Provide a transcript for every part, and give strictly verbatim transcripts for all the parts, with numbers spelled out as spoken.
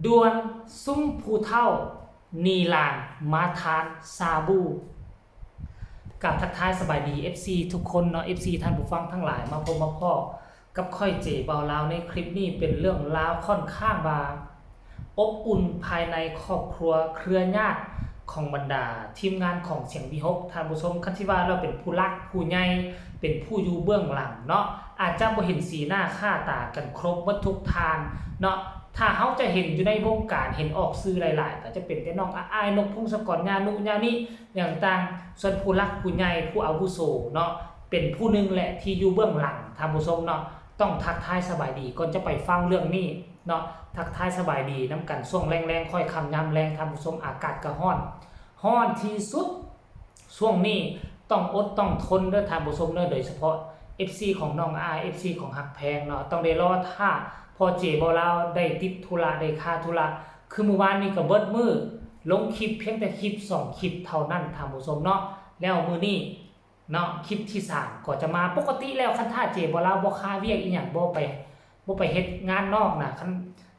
ด่วน ซุมผู้เฒ่าหนีหลานมาทานชาบู กราบทักทายสบายดี เอฟซี ทุกคนเนาะ เอฟซี ท่านผู้ฟังทั้งหลาย มาพบมาพ้อกับข้อยเจบ่าวลาวในคลิปนี้ เป็นเรื่องราวค่อนข้างว่าอบอุ่นภายในครอบครัวเครือญาติของบรรดาทีมงานของเสียงวิหก ท่านผู้ชม คันสิว่าแล้วเป็นผู้หลักผู้ใหญ่ เป็นผู้อยู่เบื้องหลังเนาะ อาจจะบ่เห็นสีหน้าค่าตากันครบเบิดทุกท่านเนาะ ถ้าเฮาจะเห็นอยู่ในวงการ เห็นออกสื่อหลายๆ ก็จะเป็นแต่น้องอ้าย นกพงศกร ย่านุ ย่านิ อย่างต่าง ส่วนผู้หลักผู้ใหญ่ ผู้อาวุโสเนาะ เป็นผู้หนึ่งแหละที่อยู่เบื้องหลัง ท่านผู้ชมเนาะ ต้องทักทายสบายดีก่อนจะไปฟังเรื่องนี้เนาะ ทักทายสบายดีนำกัน ช่วงแลงๆ ค่อยค่ำยามแลง ท่านผู้ชม อากาศก็ร้อน ร้อนที่สุด ช่วงนี้ต้องอดต้องทนเด้อท่านผู้ชมเด้อ โดยเฉพาะ เอฟซี ของน้องอ้าย เอฟซี ของฮักแพงเนาะ ต้องได้รอท่าพ่อเจบ่าวลาวได้ติดธุระ ได้คาธุระ คือมื้อวานนี้ก็เบิดมื้อ ลงคลิปเพียงแต่คลิปสองคลิปเท่านั้นท่านผู้ชมเนาะ แล้วมื้อนี้เนาะ คลิปที่สามก็จะมา ปกติแล้วคันถ้าเจบ่าวลาวบ่คาเวียกอีหยัง บ่ไป บ่ไปเฮ็ดงานนอกนะ คัน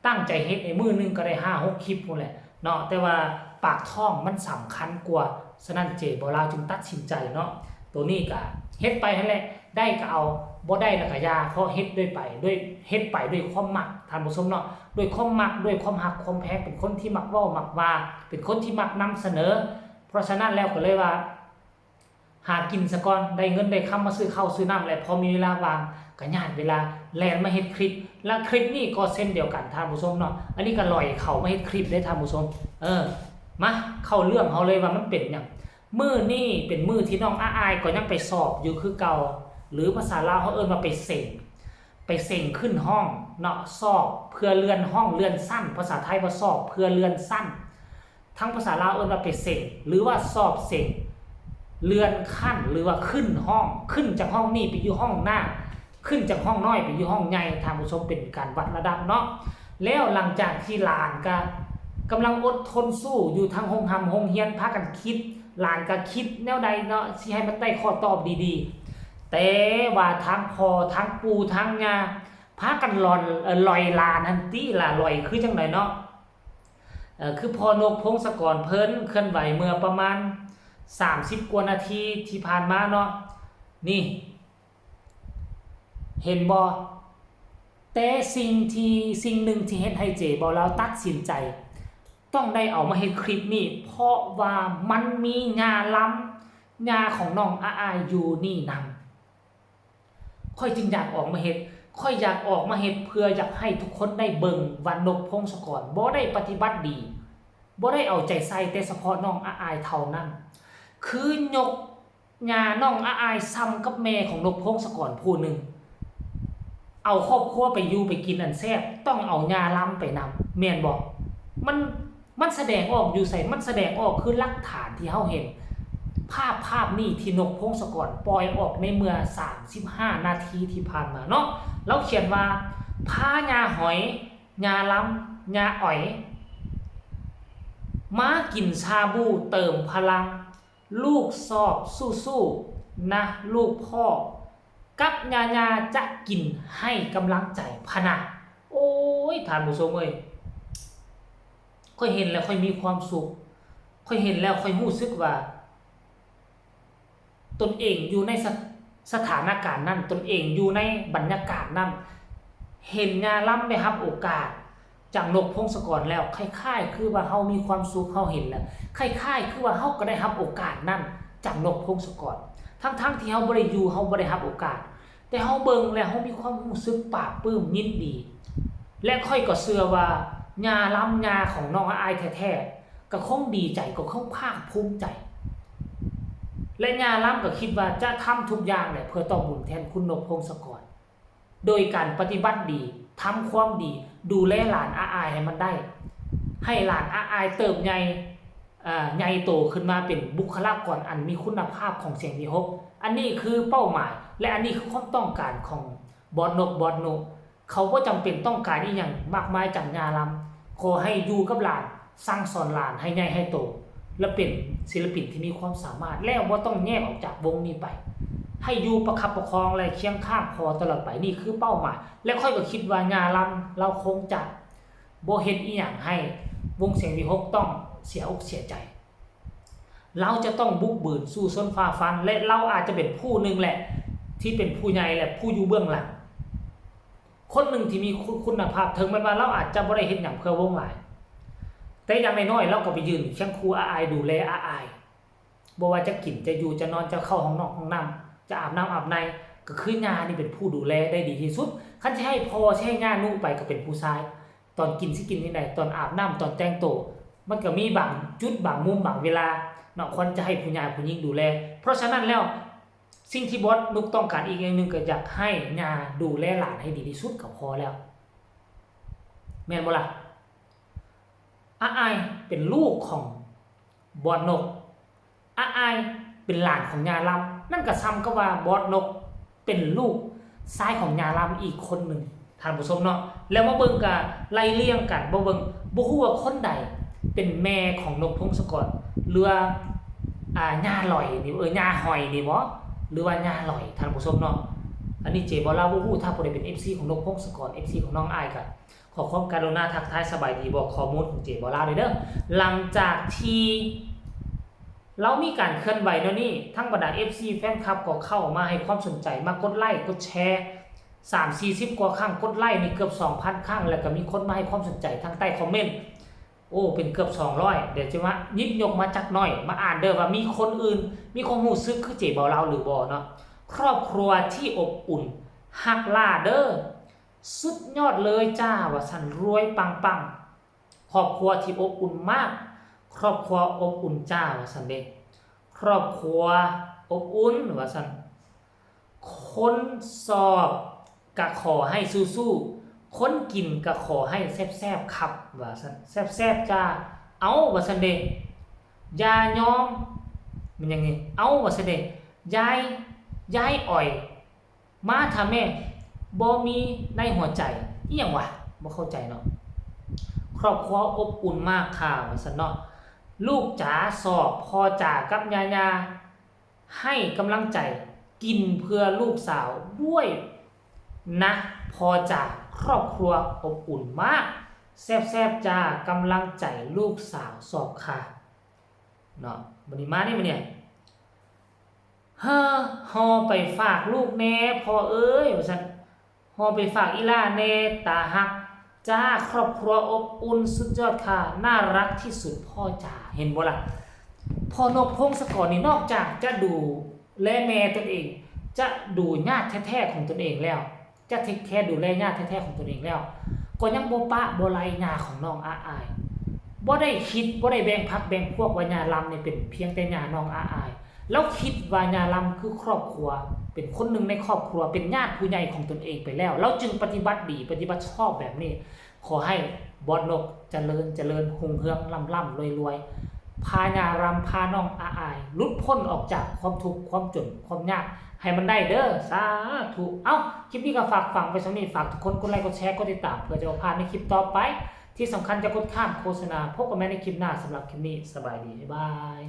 ตั้งใจเฮ็ดในมื้อหนึ่งก็ได้ห้าหกคลิปพู้นแหละเนาะ แต่ว่าปากท้องมันสำคัญกว่า ฉะนั้นเจบ่าวลาวจึงตัดสินใจเนาะ ตัวนี้ก็เฮ็ดไปหั้นแหละ ได้ก็เอา บ่ได้แล้วก็อย่า เพราะเฮ็ดด้วยไป ด้วย เฮ็ดไปด้วยความมัก ท่านผู้ชมเนาะ ด้วยความมัก ด้วยความฮักความแพง เป็นคนที่มักเว้ามักว่า เป็นคนที่มักนำเสนอ เพราะฉะนั้นแล้วก็เลยว่า หากินซะก่อน ได้เงินได้คำมาซื้อข้าวซื้อน้ำ และพอมีเวลาว่างก็หยาดเวลาแล่นมาเฮ็ดคลิป และคลิปนี้ก็เช่นเดียวกันท่านผู้ชมเนาะ อันนี้ก็ลอยเข้ามาเฮ็ดคลิปเด้ท่านผู้ชม เออ มาเข้าเรื่องเฮาเลยว่ามันเป็นหยัง มื้อนี้เป็นมื้อที่น้องอ้ายก็ยังไปสอบอยู่คือเก่า หรือภาษาลาวเฮาเอิ้นว่าไปเซ็ง ไปเซ็งขึ้นห้องเนาะ สอบเพื่อเลื่อนห้องเลื่อนชั้น ภาษาไทยว่าสอบเพื่อเลื่อนชั้น ทั้งภาษาลาวเอิ้นว่าไปเซ็ง หรือว่าสอบเซ็ง เลื่อนขั้น หรือว่าขึ้นห้อง ขึ้นจากห้องนี้ไปอยู่ห้องหน้า ขึ้นจากห้องน้อยไปอยู่ห้องใหญ่ ท่านผู้ชม เป็นการวัดระดับเนาะ แล้วหลังจากที่หลานก็กำลังอดทนสู้อยู่ ทั้งโฮงร่ำโฮงเฮียนพากันคิด หลานก็คิดแนวใดเนาะ สิให้มันได้ข้อตอบดีๆ แต่ว่าทั้งพ่อทั้งปู่ทั้งย่าพากันหลอน เอ่อ หลอยหลานหั้นติล่ะ หลอยคือจั่งใดเนาะ เอ่อ คือพ่อนกพงศกรเพิ่นเคลื่อนไหวเมื่อประมาณสามสิบกว่านาทีที่ผ่านมาเนาะ นี่ เห็นบ่ แต่สิ่งที่ สิ่งหนึ่งที่เฮ็ดให้เจบ่าวลาวตัดสินใจ ต้องได้เอามาเฮ็ดคลิปนี้ เพราะว่ามันมีย่าลำ ย่าของน้องอ้ายอยู่นี่นำ ข้อยจึงอยากออกมาเฮ็ด ข้อยอยากออกมาเฮ็ดเพื่ออยากให้ทุกคนได้เบิ่งว่านกพงศกรบ่ได้ปฏิบัติดี บ่ได้เอาใจใส่แต่เฉพาะน้องอ้ายเท่านั้น คือยกย่าน้องอ้ายส่ำกับแม่ของนกพงศกรผู้หนึ่ง เอาครอบครัวไปอยู่ไปกินอันแซ่บ ต้องเอาย่าลำไปนำ แม่นบ่ มัน มันแสดงออกอยู่ไส มันแสดงออกคือหลักฐานที่เฮาเห็น ภาพภาพนี้ที่นกพงศกรปล่อยออกในเมื่อสามสิบห้านาทีที่ผ่านมาเนาะ ลาวเขียนว่า พาย่าหอย ย่าลำ ย่าอ๋อย มากินชาบูเติมพลัง ลูกสอบสู้ๆ นะลูกพ่อ กับย่าๆ จะกินให้กำลังใจพะนะ โอ้ย ท่านผู้ชมเอ้ย ข้อยเห็นแล้วข้อยมีความสุข ข้อยเห็นแล้วข้อยรู้สึกว่า ตนเองอยู่ในสถ- สถานการณ์นั้น ตนเองอยู่ในบรรยากาศนั้น เห็นย่าลำได้รับโอกาสจากนกพงศกรแล้ว คล้ายๆ คือว่าเฮามีความสุข เฮาเห็นแล้ว คล้ายๆ คือว่าเฮาก็ได้รับโอกาสนั้นจากนกพงศกร ทั้งๆ ที่เฮาบ่ได้อยู่ เฮาบ่ได้รับโอกาส แต่เฮาเบิ่งแล้วเฮามีความรู้สึกปลาบปลื้มยินดี และข้อยก็เชื่อว่าย่าลำ ย่าของน้องอ้ายแท้ๆ ก็คงดีใจ ก็คงภาคภูมิใจ และย่าลำก็คิดว่าจะทำทุกอย่างแหละเพื่อตอบบุญแทนคุณนกพงศกร โดยการปฏิบัติดี ทำความดี ดูแลหลานอ้ายให้มันได้ ให้หลานอ้ายเติบใหญ่ อ่า ใหญ่โตขึ้นมาเป็นบุคลากรอันมีคุณภาพของเสียงวิหก อันนี้คือเป้าหมาย และอันนี้คือความต้องการของบอสนก บอสนุ เขาบ่จำเป็นต้องการอิหยังมากมายจากย่าลำ ขอให้อยู่กับหลาน สั่งสอนหลานให้ใหญ่ให้โต และเป็นศิลปินที่มีความสามารถ แล้วบ่ต้องแยกออกจากวงนี้ไป ให้อยู่ประคับประคองและเคียงข้างพ่อตลอดไป นี่คือเป้าหมาย และข้อยก็คิดว่าย่าลำ ลาวคงจะ บ่เฮ็ดอีหยังให้วงเสียงวีหกต้องเสียอกเสียใจ เราจะต้องบุกบืนสู้ซนฝ่าฟัน และเราอาจจะเป็นผู้หนึ่งแหละ ที่เป็นผู้ใหญ่และผู้อยู่เบื้องหลัง คนหนึ่งที่มีคุณภาพ ถึงแม้ว่าเราอาจจะบ่ได้เฮ็ดหยังเพื่อวงหลาย แต่อย่างน้อยๆเราก็ไปยืนเคียงคู่อาอาย ดูแลอาอาย บ่ว่าจะกินจะอยู่จะนอนจะเข้าห้องนอนห้องน้ำจะอาบน้ำอาบใน ก็คือย่านี่เป็นผู้ดูแลได้ดีที่สุด คันสิให้พ่อสิให้ย่านุไปก็เป็นผู้ชาย ตอนกินสิกินจั่งใด ตอนอาบน้ำตอนแต่งตัว มันก็มีบางจุดบางมุมบางเวลาเนาะ ควรจะให้ผู้ย่าผู้หญิงดูแล เพราะฉะนั้นแล้ว สิ่งที่บอสนุกต้องการอีกอย่างหนึ่งก็อยากให้ย่าดูแลหลานให้ดีที่สุดก็พอแล้ว แม่นบ่ล่ะ อาอายเป็นลูกของบอสนก อาอายเป็นหลานของย่าลำ นั่นก็ส่ำกับว่าบอสนกเป็นลูกชายของย่าลำอีกคนหนึ่ง ท่านผู้ชมเนาะ แล้วมาเบิ่งกะไล่เรียงกัน บ่เบิ่ง บ่ฮู้ว่าคนใดเป็นแม่ของนกพงศกร หรือว่า อ่า ย่าลอยนี่ เออ ย่าหอยนี่บ่ หรือว่าย่าลอย ท่านผู้ชมเนาะ อันนี้เจบ่าวลาวบ่ฮู้ ถ้าผู้ใดเป็น เอฟซี ของนกพงศกร เอฟซี ของน้องอายก็ขอความกรุณาทักทายสบายดี บอกข้อมูลของเจบ่าวลาวด้วยเด้อ หลังจากที่เรามีการเคลื่อนไหวแนวนี้ ทั้งบรรดา เอฟซี แฟนคลับก็เข้ามาให้ความสนใจ มากดไลค์กดแชร์ สามสี่สิบกว่าครั้ง กดไลค์นี่เกือบสองพันครั้ง แล้วก็มีคนมาให้ความสนใจทางใต้คอมเมนต์ โอ้ เป็นเกือบสองร้อย เดี๋ยวจะมาหยิบยกมาจักหน่อย มาอ่านเด้อว่ามีคนอื่น มีความรู้สึกคือเจบ่าวลาวหรือบ่เนาะ ครอบครัวที่อบอุ่น ฮักหล้าเด้อ สุดยอดเลยจ้า ว่าซั่น รวยปังๆ ครอบครัวที่อบอุ่นมาก ครอบครัวอบอุ่นจ้า ว่าซั่นเด้ ครอบครัวอบอุ่น ว่าซั่น คนสอบก็ขอให้สู้ๆ คนกินก็ขอให้แซ่บๆ ครับ ว่าซั่น แซ่บๆ จ้า เอ้า ว่าซั่นเด้ อย่ายอม มันยังไง เอ้า ว่าซั่นเด้ ยาย ยายอ่อย มาทำแม่ บ่มีในหัวใจ อีหยังวะ บ่เข้าใจเนาะ ครอบครัวอบอุ่นมากค่ะ ว่าซั่นเนาะ ลูกจ๋าสอบ พ่อจ๋ากับย่าๆ ให้กำลังใจ กินเพื่อลูกสาวด้วยนะ พ่อจ๋า ครอบครัวอบอุ่นมาก แซ่บๆ จ้า กำลังใจลูกสาวสอบค่ะ เนาะ บัดนี้มานี่ บัดนี้ เฮ้อ ห่อไปฝากลูกแน่ พ่อเอ้ย ว่าซั่น ห่อไปฝากอีหล้าแน่ ตาฮักจ้า ครอบครัวอบอุ่นสุดยอดค่ะ น่ารักที่สุดพ่อจ๋า เห็นบ่ล่ะ พ่อนกพงศกรนี่นอกจากจะดูแลแม่ตนเอง จะดูญาติแท้ๆ ของตนเองแล้ว จะเทคแคร์ดูแลญาติแท้ๆ ของตนเองแล้ว ก็ยังบ่ปะบ่ไล่ย่าของน้องอาอาย บ่ได้คิด บ่ได้แบ่งพรรคแบ่งพวกว่าย่าลำนี่เป็นเพียงแต่ย่าน้องอาอาย แล้วคิดว่าย่าลำคือครอบครัว เป็นคนหนึ่งในครอบครัว เป็นญาติผู้ใหญ่ของตนเองไปแล้ว แล้วจึงปฏิบัติดี ปฏิบัติชอบแบบนี้ ขอให้บอสนกเจริญ เจริญ รุ่งเรือง ร่ำร่ำรวยรวย พาย่าลำ พาน้องอาอาย หลุดพ้นออกจากความทุกข์ ความจน ความยาก ให้มันได้เด้อ สาธุ เอ้า คลิปนี้ก็ฝากฝังไปส่ำนี้ ฝากทุกคนกดไลค์ กดแชร์ กดติดตาม เพื่อจะบ่พลาดในคลิปต่อไป ที่สำคัญจะกดข้ามโฆษณา พบกันใหม่ในคลิปหน้า สำหรับคลิปนี้ สบายดี บ๊ายบาย